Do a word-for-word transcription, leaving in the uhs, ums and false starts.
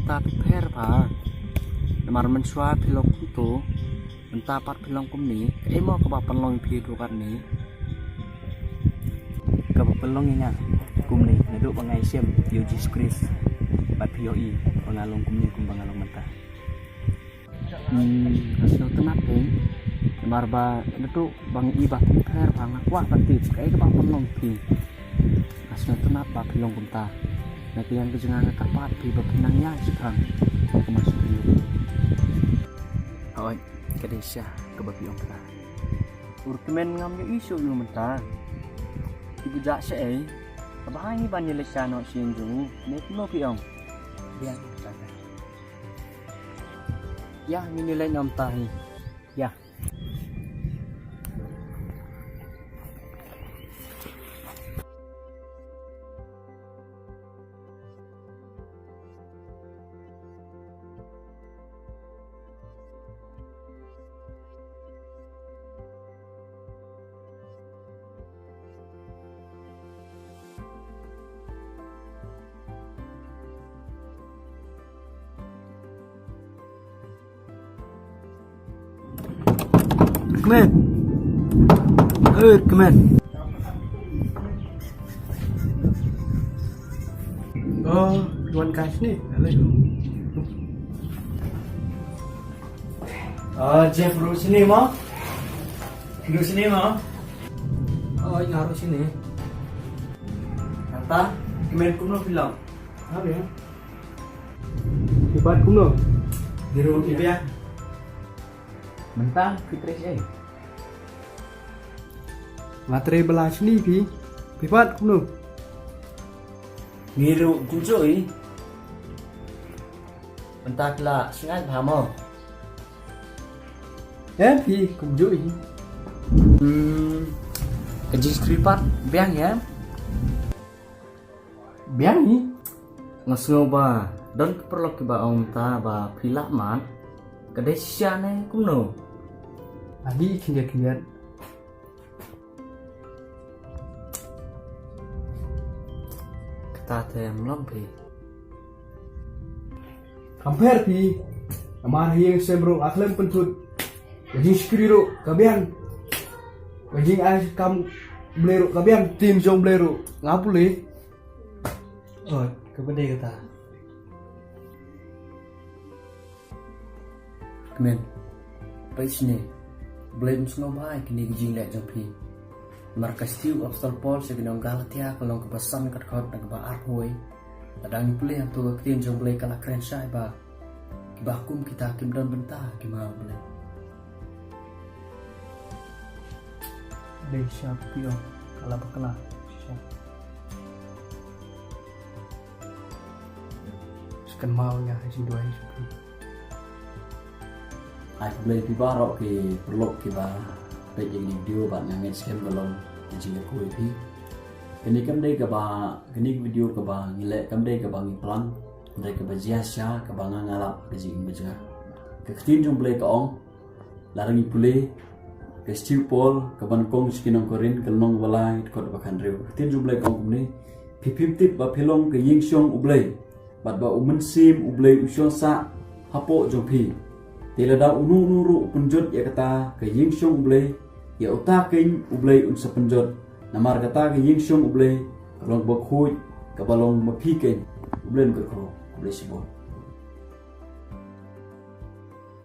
Ta phi pher bha. Namar mynshuwa phi long kumto, mynta pat phi long kumne. Kaei mo kaba pynlong ïa phi haduh katne? Kaba pynlong ïa nga kumne naduh ba nga ïashem ïa u Jisu Khrist, bad phi ïohi ba nga long kumne kumba nga long mynta. Hmm, nga sngewtynnat kein. Namar ba naduh ba nga i ba phi pher bha, nga kwah ban tip kaei kaba pynlong ïa phi. Nga sngewtynnat ba phi long kumta. Na ka liang ka jong nga, nga kyrpad ïa phi ba phin nang ïaid shaphrang, kumba shu phi. Hooid, ka dei shisha kaba phi ong kata. Ur kmen, ngam ïohi shuh ïa u mynta. Phi buh jah shaei? Kaba ha ngi ban ïaleit shano sha ïing jong u, ne kumno phi ong? Ïa, ïa, ngin ïaleit noh mynta hi. Ïa. Kmen. Eh, kmen. Oh, tuan kas ni. Oh, Jeff, ruh sini mo. Ruh sini mo. Oh, nga ruh sini. Kata, kmen kumno phi long? Phi pat kumno? Ngi ruh ngi biang. Mynta phi trei shaei? Nga trei bylla shane phi. Phi pat kumno? Ngi ruh kumjuh hi. Mynta ki la sngaid bha mo. Em phi, kumjuh hi. Hmm, ka jingsngewsih pat biang em? Biang hi. Nga sngew ba don ki paralok kiba ong mynta ba phi lah mad. Ka dei shisha ne kumno? Ahi, khyndiat khyndiat. Kata te ym long phi. Kam pher phi. Namar ha ïing ha sem ruh nga khlem pynthut. Ka jingshakri ruh ka biang. Ka jingai kam Blei ruh ka biang. Ktien jong Blei ruh nga pule. Oh, kaba dei kata. Kmen, peit shane. Blei un sngewbha ïa kine ki jingleh jong phi. Namar ka shithi u Apostol Paul sha ki nong Galatia ka long kaba san, ka dkhot na kaba arphew. Lada ngi pule hangto, ka ktien jong Blei ka la kren shai ba kiba kum kita kim don bynta ha ki hima u Blei. Dei shisha phi ong, ka la bakla shisha. Sa kynmaw ïa nga ha jingduwai jong phi. Ai khublei phi baroh ki paralok kiba peit ïa kane ka video, bad nga ngeit skhem ka long ka jingkyrkhu ïa phi. Kane kam dei kaba, kane ka video kaba ngi leh kam dei kaba ngi plan, kam dei kaba jia shisha, kaba nga nga lap ka jingim jong nga. Ka ktien jong Blei ka ong, lada ngi pule ka shithi u Paul kaba nyngkong sha ki nong Korinth, ka lynnong ba lai, dkhot ba khathynriew. Ka ktien jong Blei ka ong kumne: Phi phim tip ba phi long ka ïing shong u Blei, bad ba u Mynsiem u Blei u shong sah hapoh jong phi? Te lada uno uno ruh u pynjot ïa kata ka ïing shong u Blei, ïa uta keiñ u Blei un sa pynjot. Namar kata ka ïing shong u Blei ka long kaba khuid, kaba long ma phi keiñ. U Blei un kyrkhu, U Blei shibun.